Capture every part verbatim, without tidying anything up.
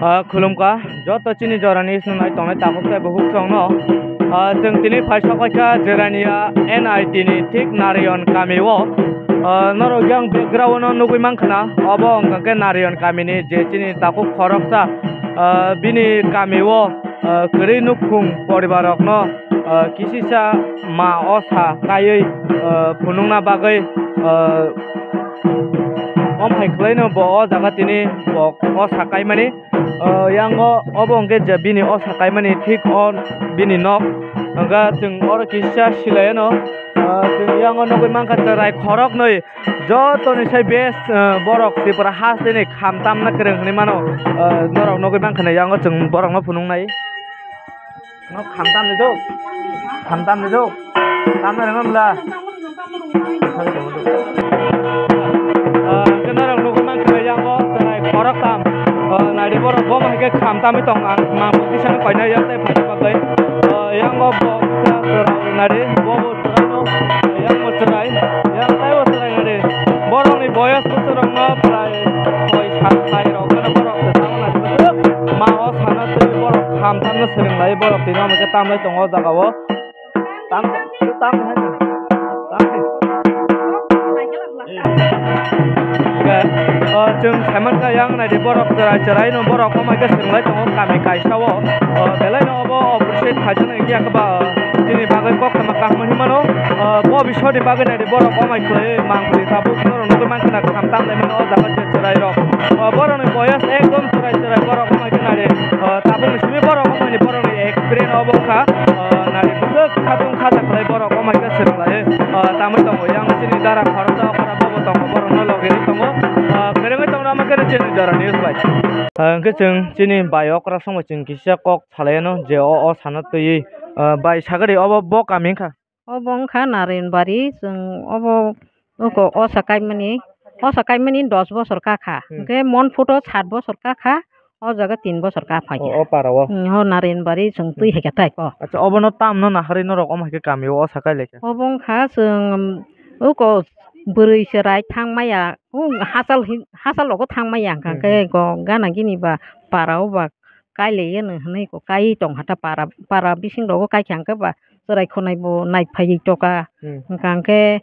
Ah, khulumkha, joto chini jorani snungnai tongnai takhuk tei bukhuk songno. Ah, chwng tini phai sokphaikha Jerania N I T ni thik Narayan kami o. Ah, norok yang background o nugwi mankha na, obo wngkha khe Narayan kami ni je chini takhuk khoroksa, ah, bini kami o, ah, kwrwi nukhung poribar rokno, ah, kisisa ma o sa kaiwi, ah, phunukna bagwi, ah, om hai khwlaino bo o jaga tini bo o sa kaimani. Ah, yango obo hwnkhe je bini o sa kaimani thik o bini nok. Hwnkhe chwng oro kisa silai ano. Ah, chwng yango nugwi mankha chwrai khoroknwi jotoni sai best, ah, borok Tripura hasteni khamtamna kwrwng hinwi mano. Ah, norok nugwi mankha na yango chwng borokno phunuknai. No khamtam ni do. Khamtam ni do. Tamna rwngam la. Ah, khe norok nugwi mankha yango chwrai khoroktham. Ah, naidi borok bo hai khe khamtamwi tong ang mang kisa no koina yak tei phai bagwi. Ah, yango bo kisa chwrai naidi bo bo chwrai no yang bo chwrai yang tei bo chwrai naidi. Borok ni boyos bwswk rok no prai soi sat pai rok no borok se tamo naidi bwswk ma o sana twi borok khamtam no swrwng lai borok twi no hwnkhe tamlai tongo o jaga o. Tam, tam, tam. Hwnkhe, o, chwng saimankha yang naidi borok chwrai chwrai no borok wng hai khe swrwng lai tongo kami kaisa o. O, belai no obo appreciate khaijak nai khe ba chini bagwi kok tama kaham hinwi mano. O, bo bisori bagwi naidi borok wng hai khlai mangpili tabuk borok nugwi mankha na kaham tam lai mano o jaga je chwrai rok. O, borok ni boyos ekdom chwrai chwrai borok wng hai khe naidi. O, tabuk ni simi borok wng hai ni borok ni experience obo wngkha. O, naidi bwswk khatung khaja khlai borok wng hai khe swrwng lai. O, tamwi tongo yang chini dara khoroksa okra bobo tongo borok no logi tongo. O, kwrwngwi tongo ama khe chini dara news bai. O, hwnkhe chwng chini bai okra songbo chwng kisa kok salai ano je o, o sana twiwi, o, bai sagari obo bo kami wngkha. Obo wngkha Narayanbari, chwng obo oko osa kaimani, osa kaimani dos bosor kakha, hmm, hwnkhe Monphuto sat bosor kakha, o jaga tin bosor kaphai kha. O, o para o? Hmm, o Narayanbari chwng twi, hmm, hai khe thai ko. Acha, obono tamno naharwi norok omo hai khe kami o osa kai lai kha? Obo wngkha chwng oko bwrwi chwrai thang maya, o hachal hi-, hachal rogo thang maya, hwnkha, hmm, khe, hmm, go gana gini ba para o ba kai lai yano hwnwi ko kai tong kha ta para, para bising rogo kai kha hwnkhe ba chwrai khonai bo nai phaiwi toka. Hmm. Hwnkha hwnkhe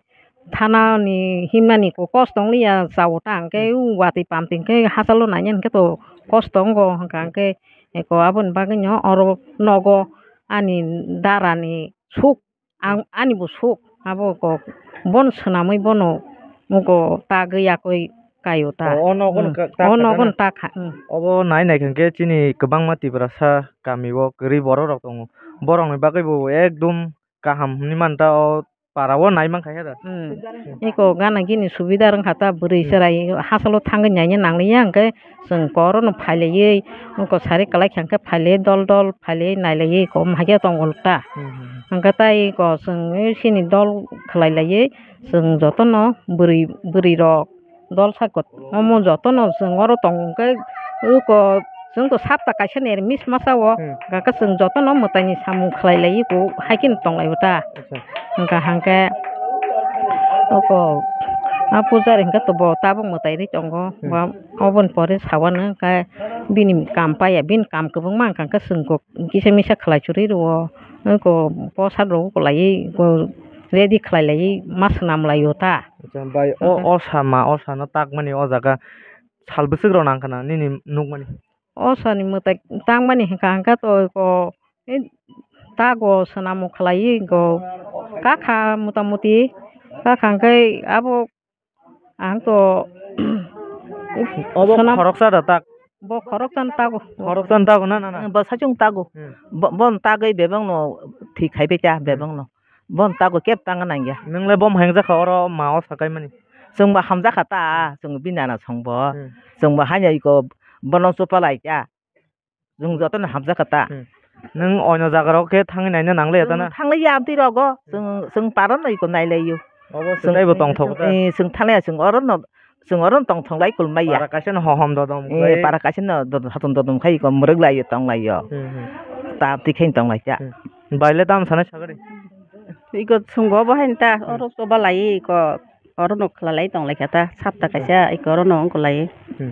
thana ni himnani ko kosto wng liya chao ta hwnkhe, hmm, o watwi pamtwi hwnkhe hachalo nainani hwnkhe to kosto wngo. Hwnkha hwnkhe eko aboni bagwino oro nogo ani dara ni suk ang ani bo suk abo ko bono swnamwi bono oko tagwi yakwi kaio ta. O, o nogo no, hmm, ka-, ta o nogo no ta kha, hmm. Obo nai nai hwnkhe chini kwbangma Tiprasa kami o kwrwi borok rok tongo. Borok ni bagwi bo ekdum kaham hinwi man ta o para o nai mankha ya da. Hmm. Eko gana gini subida wngkha ta bwrwi, hmm, chwrai hachalo thangwi naina nangliya hwnkhe chwng korono phailaiywi wngkha sari kwlai kha hwnkhe phailaiywi dol dol phailaiywi nailaiwi kom hakhe tongo ta. Hmm, hmm, hmm. Hwnkhe tai ko chwng sini dol khwlai laiwi chwng jotono bwrwi, bwrwi rok dol saka omo jotono chwng oro tongo hwnkhe, oko chwng to sapta kaisa ni miss masa o, hmm, hwnkhe chwng jotono mwtai ni samung khwlai laiwi bo hai kheno tong lai o ta. Acha. Hwnkha hwnkhe oko a pujari hwnkhe to bo tabuk mwtai ri tongo. Hmm. Bo oboni pore sawano hwnkhe bini kam paiya, bini kam kwbangma hwnkha hwnkhe chwng kok kisa misa khwlai churi rwo. Oko bwsarok kwlaiwi ready khwlai laiwi ma swnam lai o ta. Acha, bai, o, mhm, o sama, o sano takmani o jaga sal bwswk rok nang khna nini nukmani? O sani mwtai tangmani hwnkha hwnkhe to ko, e, tago swnamo khwlaiwi go kakha mota moti kakha hwnkhe abo ang to obo swnam-, khoroksa da tak? Bo khoroksa no tago. Khoroksa no tago na, na, na? Bo sachung tago. Hmm. Bo, bo no tagwi bebak no thik khai bai ta, hmm, bebak no. Bono tago kebo tangna nangya. Nwng le bomo hengjakha oro ma o sakai mani. Chwng bo hamjakha ta, chwng bini nana song bo. Hmm. Chwng bo haino iko bono chupalai kha. Chwng jotono hamjakha ta. Hmm. Nwng oino jaga rok khe thangwi naina nangliya ta na? Chwng thangliya amtwi rogo. Hmm. Chwng, chwng para no iko nailaio. Obo chwng, chwng teibo tongthok ta? Eh, chwng thangliya, chwng oro no Chwng oro tong thong lai kulmai ya. Para kaisa no hohom dodom, eh, khai. Para kaisa no dodom, hatom dodom khai ko mwrwk lai tong lai yo. Hmm, hmm. Ta twi khai tong lai cha. Hmm. Bai le tamo sanai sagari? Iko chwng bo bo hai ta, hmm, oro choba lai iko, oro no khwla lai tong lai kha ta, sapta, hmm, kaisa iko oro no ongko lai. Hmm.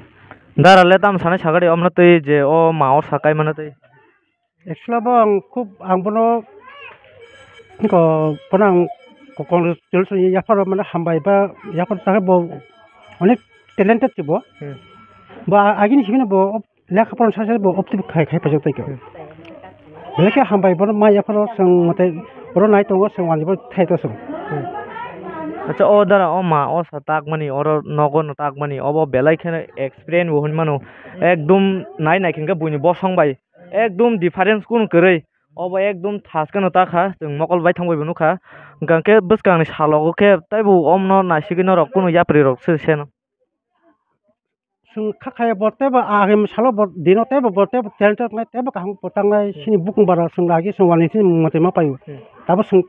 Dara le tamo sanai sagadi omno twi je o ma o sakai mano twi. Actually bo ang khub ang bono ko bono ang ko congratulation yaparo mane hambai ba yaparo ta bo onek talented se bo. Hmm. Bo a- agini simi bo lekha pora sa sa bo opti khai khai pajak tai ko. Hmm. Belai khe hambai bono ma yapharo chwng mwtai oro nai tongo chwng wngkha thai to chwng. Hmm. Acha o dara o ma o sa takmani oro nogo no takmani obo belai kheno experience bo hwnwi mano. Ekdum nai nai khe buini bosong bai ekdum difference kunu kwrwi obo ekdum thas kheno takha chwng mokol bai thangbai bo nukha. Hwnkhe bwskangni salogo khe taibo omno naisigwi norok kunu yapri rok se seno. Chwng kha khaya bo teibo agami salo bo dino teibo bo teibo talent tongnai teibo kaham bo tangnai sini bukung bara chwng lagi chwng wani sini mwtai ma paio. Hmm. Tabo chwng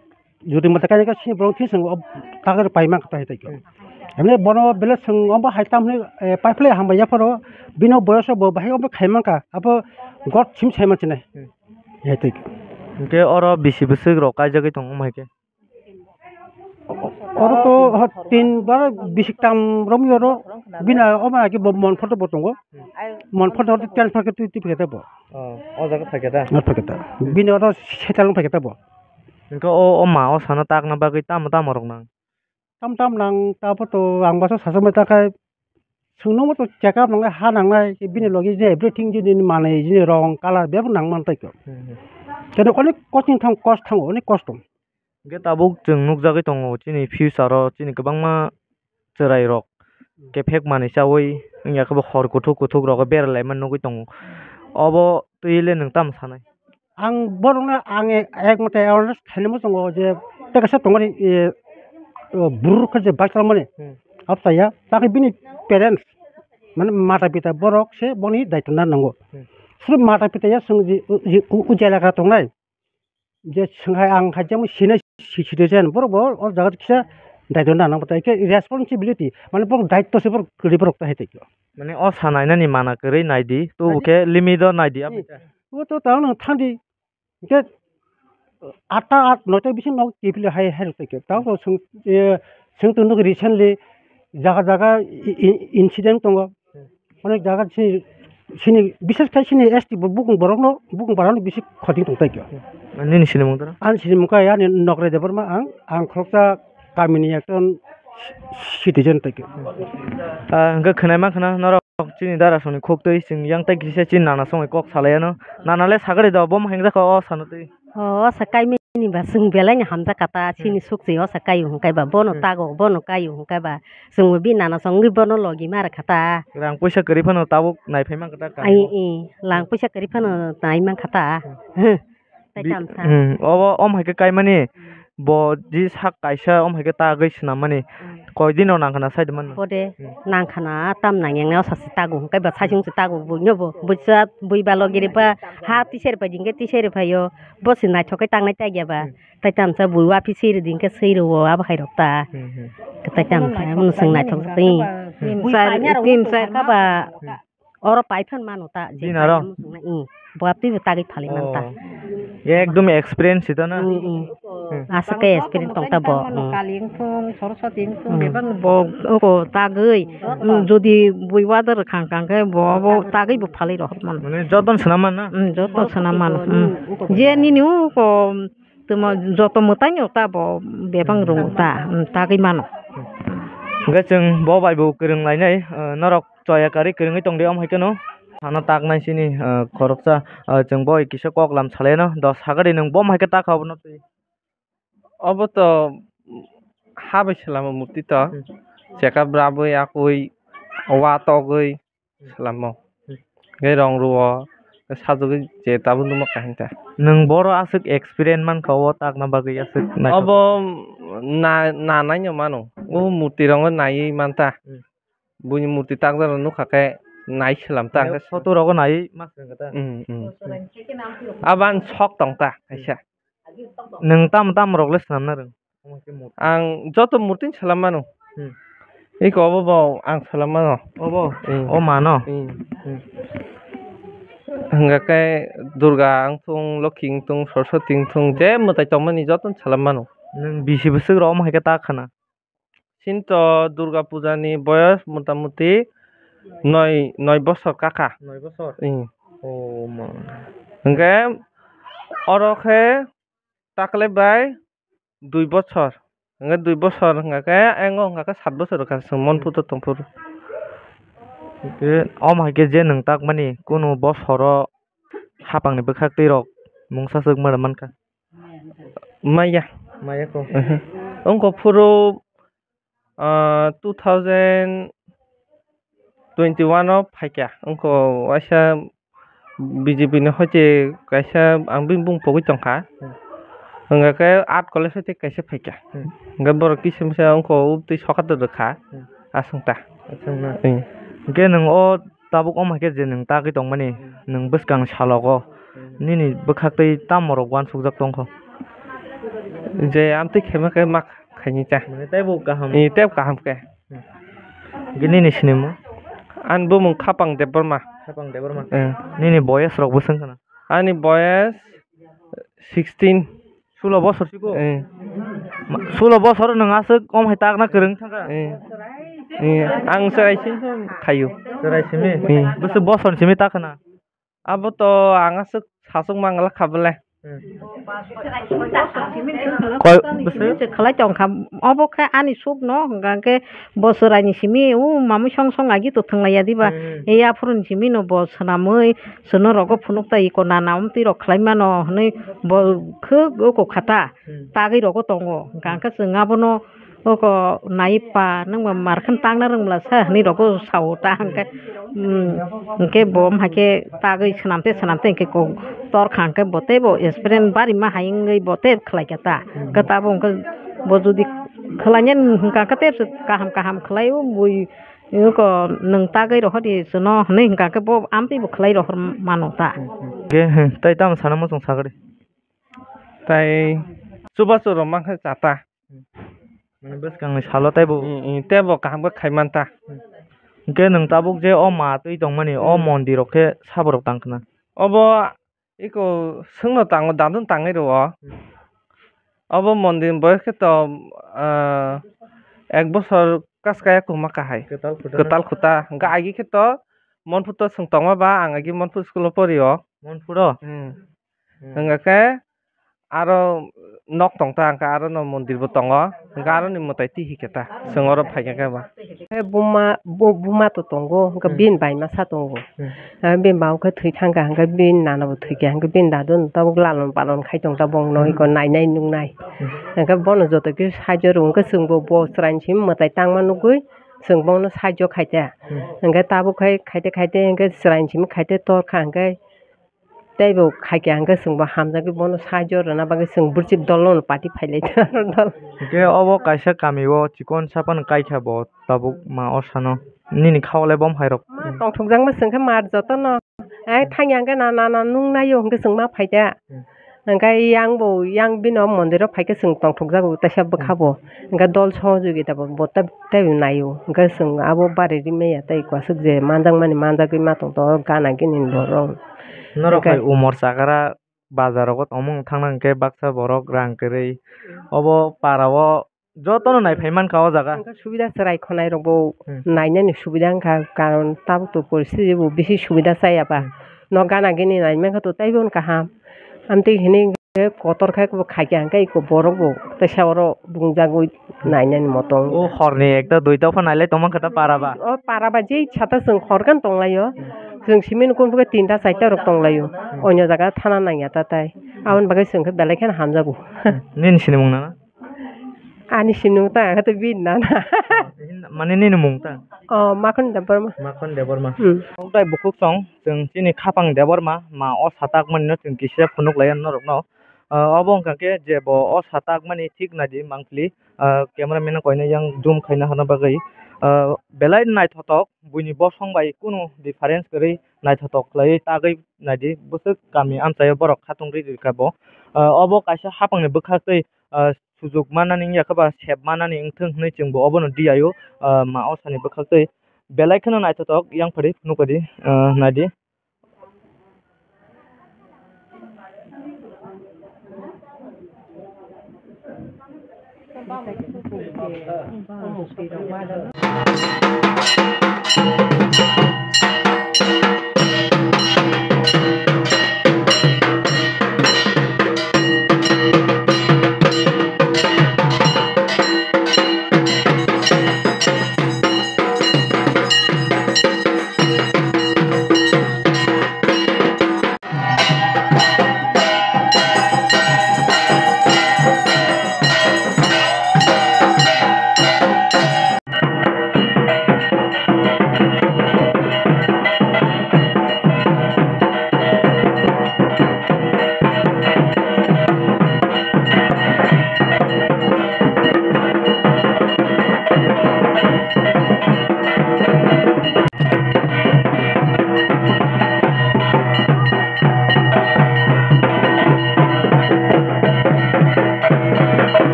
jodi mwtai kainwi khe sini borok thik chwng o tagar paima kha tai tei khe. Hmm. Emne bono bele chwng obo hai tamni, eh, paiphlai hambai yapharo bino boyoso bo bahai obo khai mankha abo God sim sai manchinai. Hmm. Hai tei khe. Hwnkhe oro bisi bwswk rok kaijagwi tongo hai khe. Oro to ho tin bar bisik tam romwi oro bini omo age bo mon photo bo tongo. Mon photo oro transfer khe twi twi phai khe bo. Oh, o jaga phai khe da? Phai khe da. Bini oro setal phai khe bo. Hwnkhe o, o ma o sana takna bagwi tamo tamo rok nang? Tam tam nang ta photo ang baso sajakmai ta khai. Chwng nungbo to check up nangnai, ha nangnai, bini logi je everything je nini manwi, je rong, color, bebak nang man tai khe. Hmm, hmm. Kene onek costing thang, cost thango, onek cost tong. Hwnkhe tabuk chwng nukjagwi tongo, chini future o, chini kwbangma chwrai rok kephek manwi chawi, wngya khe bo hor kuthuk kuthuk rogo beralai man nugwi tongo. Obo twi le nwng tamo sanai? Ang borokno ang ek mate awareness khainai muchungo je tei kaisa tongmani, e, o, burur khe je bike chalokmani. Hmm. Abo chaya, tei bini parents, mane mata pita borok se boni daitwna nango. Hmm. Suru mata pita ya chwng je, u-, je, u-, u jela ka tongnai. Je chwng hai ang hai jemon sinai si-, citizen, borok bo o jaga kisa daitwna nango. Tai khe responsibility, mane borok daitw se borok kwrwi borok ta hai tai khe. Mane o sa nainani mana kwrwi naidi, to Hmm. khe limit o naidi, Hmm. abo khe. O to tang nang thangdi. Hingke atta, at, noita bising nog kepili hai, hai rok tongkhe. Tamo chwng, eh, chwng tong nukgo recently jaga jaga i-, i-, incident tongo. Onek jaga chini, chini, bises khai chini S T bo bukung borokno, bukung borokno bisi khoti tong tongkhe. Nini sinimung tara? Ani sinimung khe ani Nokrai Debbarma ang, ang khoroksa kamini ekjon citizen tongkhe. Ah, hwnkhe khwnai mankha na norok chini dara songni khuk twi chwng yang tai kisa chini nana songwi kok salai ano. Nana le sagari do, bo ma hingjak kha o sano twi. O, o sa kaimani ba chwng belai ni hamjak kha ta, chini Hmm. sukchi o sa kaio hwnkhe ba, bono Hmm. tago, bono kaio hwnkhe ba, chwngbo bini nana songwi bono logi ma rwkha ta. Rang puisa kwrwi phano tabuk naiphai mankha ta Ai, kaio. I, lang puisa kwrwi phano nai mankha ta. Hmm. Tei Bi-, tamsa. Hmm, obo, om hai khe kaimani, Hmm. bo ji sak kaisa om hai khe tagwi swnammani. Hmm. Koi din rok nang khna sai de mano. Bo de Hmm. nang khna tam nang yang nai o sa se tago, hwnkhe ba saichung se tago, buino bo, buisa, bui balo giri ba, ha tisai rwphai di hwnkhe tisai rwphaio, bo se naithok khe tangnai tagya ba. Hmm. Tei tamsa bui uapi swi rwdi hwnkhe swi rwo abo hai rok ta. Hmm, hmm. Tei tamsa, hmm. Bono chwng naithok twi. Hmm. Bui Tin char, paina rok tin wngkha char ba. Hmm. Oro pai phan mano ta, je Bini aro? Pai mano chwng na, hmm. Bo twi bo tagwi phalwi man ta. Oh. Ekdom experience sita na? Hmm, hmm. Hmm. Aswk khe experience tong ta bo, hmm. Kali wngthung, Soroswati wngthung, Hmm. bebak bo oko tagwi, Hmm. hmm, jodi bui wader khang khang khe bo, bo tagwi bo phalwi rohor mano. Mane joton swnam man na? Hmm, joton swnam mano, hmm. Je nini oko tamo joto mwtai no ta bo bebak Hmm. rung ta, hmm, tagwi mano. Hwnkhe chwng bo bai bo kwrwng lainai, eh, norok choya karwi kwrwngwi tongdi, omo hai kheno sana taknai sini, ah, khoroksa, ah, chwng bo kisa kok lam salaino, dos sagari nwng bo hai khe takha obono twi. Obo to ha bai selamo murti to, Hmm. chekap rabwi akwi wa togwi selamo. Hmm. Hwnkhe rong rwo, sajagwi je tabuk nukma kaham ta. Nwng boro aswk experience mankha o takna bagwi aswk naithok. Obo na, nanaino mano, o murti rokno naiwi manta. Hmm. Buini murti takjak rok nukha khe nai selam ta. Photo rogo nai ma swrwng kha ta. Mm, mm. Aban sok tong ta kaisa. Nwng tamo tamo rok le swnamna rwng? Ang joto murti selam mano. Hmm. Iko obo bo ang selam mano. Obo? Mm. O mano? Mm. Hmm. Hwnkha khe Durga wngthung, Lokhi wngthung, Saraswati wngthung, je mwtai tongmani jotono selam mano. Nwng bisi bwswk rok omo hai khe ta khana? Sinto Durga Puja ni boyos mota moti Noi, noi bosor kaka. Noi bosor? Hmm. Oh, ma. Hingke oro khe taklai bai dui bosor. Hingke dui bosor hingka khe, engo hingka khe sat bosor wngkha chwng Monphuto tongphuru. Hingke omo hai khe je nwng takmani kunu bosoro hapangni bwkhak twi rok mungsa swk mara mankha. Maya. Maya ko. Mhm. Wngkha phuru, ah, two thousand twenty one o phaikha. Wngkha waisa B J P ni hoite kaisa ang bini bung pogwi tongkha. Hmm. Hwnga khe art college hoite kaisa phaikha. Hmm. Hwnkhe borok kisa misa wngkha o twi sokha rwkha. Hmm. Aswk ta. Aswk na. Hmm. Hwnkhe nwng o tabuk omo hai khe je nwng tagwi tongmani, hmm, nwng bwskang salogo, hmm, nini bwkhak twi tamo rok uansukjak tongkho? Je amtwi khaima khe ma khaini ta. Mane teibo kaham. Eh, teibo kaham khe. Hmm. Ge nini sinimung? Ani bumung Khapang Debbarma. Khapang Debbarma. Eh. Nini boyes rok bwswng khna? Ani boyes sixteen. Sulo bosor siko? Eh. Ma-, sulo bosor nwng aswk om hai takna kwrwng thangkha? Eh. Eh, ang chwrai simi thaio. Chwrai simi? Eh. Bwswk bosor simi ta khna? Abo to ang aswk saswk mangla kha bwle. Hmm. Koi bwswk? Khalai tong kha, obo khe ani suk no, hwnkha khe bo chwrai ni simi, o mamui song song agi to thwng lai ya diba? Hmm. E aphuru ni simi no bo swnamwi, Chwng norok o phunuk tai iko nana omtwi rok khlai mano hwnwi bo khwk oko khata, hmm, tagwi rogo tongo. Hwnkha hwnkhe chwng abono oko nai pa nwng bo mar kheno tangna rwngmwla sa hwnwi rogo sao ta hwnkhe, hmm, hwnkhe bo wng hai khe tagwi swnam te swnam te hwnkhe kok torkha hwnkhe bo teibo experience barima hai wngwi bo tei khlai kha ta. Hmm. Hwnkhe tabuk hwnkhe bo jodi khlai nani hwnkha hwnkhe tei kaham kaham khlai o bui. Eko nwng tagwi rohor di chwngno hwnwi hwnkha khe bo amtwi bo khlai rohor mano ta. Ge, hmm, tai tamo sana muchung sagri. Tai chubachu rok mankha chata. Mane bwskangni salo taibo. Hmm, hmm, teibo kaham khe khai manta. Hwnkhe nwng tabuk je o ma twi tongmani, o, hmm, mondir rok khe sabo rok tang khna? Obo eko swngno tango, dadon tangwi rwo. Hmm. Obo mondir ni boyes khe to, ah, ek bosor kaskaya kwma kahai. Kwtal khuta na? Kwtal khuta. Hwnkhe agi khe to Monphuto chwng tongma ba, ang agi Monphu school o porio. Monphuto? Hmm. Hmm. Hwnkha khe aro nok tong ta, hwnkha aro no mondir bo tongo. Hwnkha aro ni mwtai twi hikhe ta. Chwng oro phaikha khe ba. Khe buma, bu-, buma to tongo, hwnkhe, hmm, bini bai masa tongo. Hmm. Ah, bini ba khe thwi thangkha, hwnkhe bini nana bo thwikha, hwnkhe bini dadu no tabuk lalon palon khai tong tabuk no, hmm, iko nainai nuknai. Hmm. Hwnkhe bono joto khe saijo rw, hwnkhe chwng bo, bo chwraini simi mwtai tangma nugwi chwng bono saijo khaita. Hmm. Hwnkhe tabuk khai khaite khaite hwnkhe chwraini simi khaite torkha hwnkhe Teibo khaikha hwnkhe chwngbo hamjagwi bono saijo rwna bagwi chwng bwrwchik dol no party phailai dol. Hwnkhe obo kaisa kami o chikon sapan kaikha bo tabuk ma o sano. Nini kha o le bom hai rok. Ma tongthokjakma chwngkhe mar jotono. Ai thangya hwnkhe na, na, na nung naio hwnkhe chwng ma phaikha. Hwnkhe yang bo, yang bini o mondir o phaikhe chwng tongthokjago teisa bwkha bo. Hwnkhe dol sohojogita bo, bo ta-, teibo naio. Hwnkhe chwng abo bari rimaya tei kwswk je manjakmani manjagwi ma tongthogo gana gini borok. Norok hai umor chakara bazar rogo tongmung thangna hwnkhe baksa borok rang kwrwi obo para o jotono naiphai mankha o jaga. Hwnkhe subida chwrai khwnai rokbo nainani subida wngkha, karon tabuk to poristiti bo bisi subida chaya ba. No gana gini nai mankha to teibo wng kaham. Amtwi hinwi hwnkhe kotor khe bo khaikha hwnkhe eko borok bo teisa oro dungjagwi nainani motom. O horni ekta duita phano nailai tongma khe ta para ba. O para ba jei sata chwng hor gan tonglaio. Chwng simi nukung khe tinta charta rok tonglaio. Onyo jaga thana nangya ta tai. Aboni bagwi chwng khe belai kheno hamjago. Nini sinimung nana? Ani sinimung ta ang khe bini nana. Mane nini mung ta? O Makhon Debbarma. Makhon Debbarma. Hmm. Tei bukhuk song chwng chini Khapang Debbarma ma o satak mani no chwng kisa phunuk lai norok no. Ah, obo wngkha khe je bo o satak mani thik naidi mangpili, ah, camera man no koinai yang zoom khaina hana bagwi, ah, belai naithotok buini bosong bai kunu difference kwrwi naithotok khlaiwi tagwi naidi bwswk kami amchaio borok khatung rwi rwkha bo. Ah, obo kaisa hapangni bwkhak twi, ah, sujuk mannani wngya khe ba sep mannani wngthung hwnwi chwngbo obono diyaio, ah, ma o sani bwkhak twi belai kheno naithotok yang phari phunukdi, ah, naidi.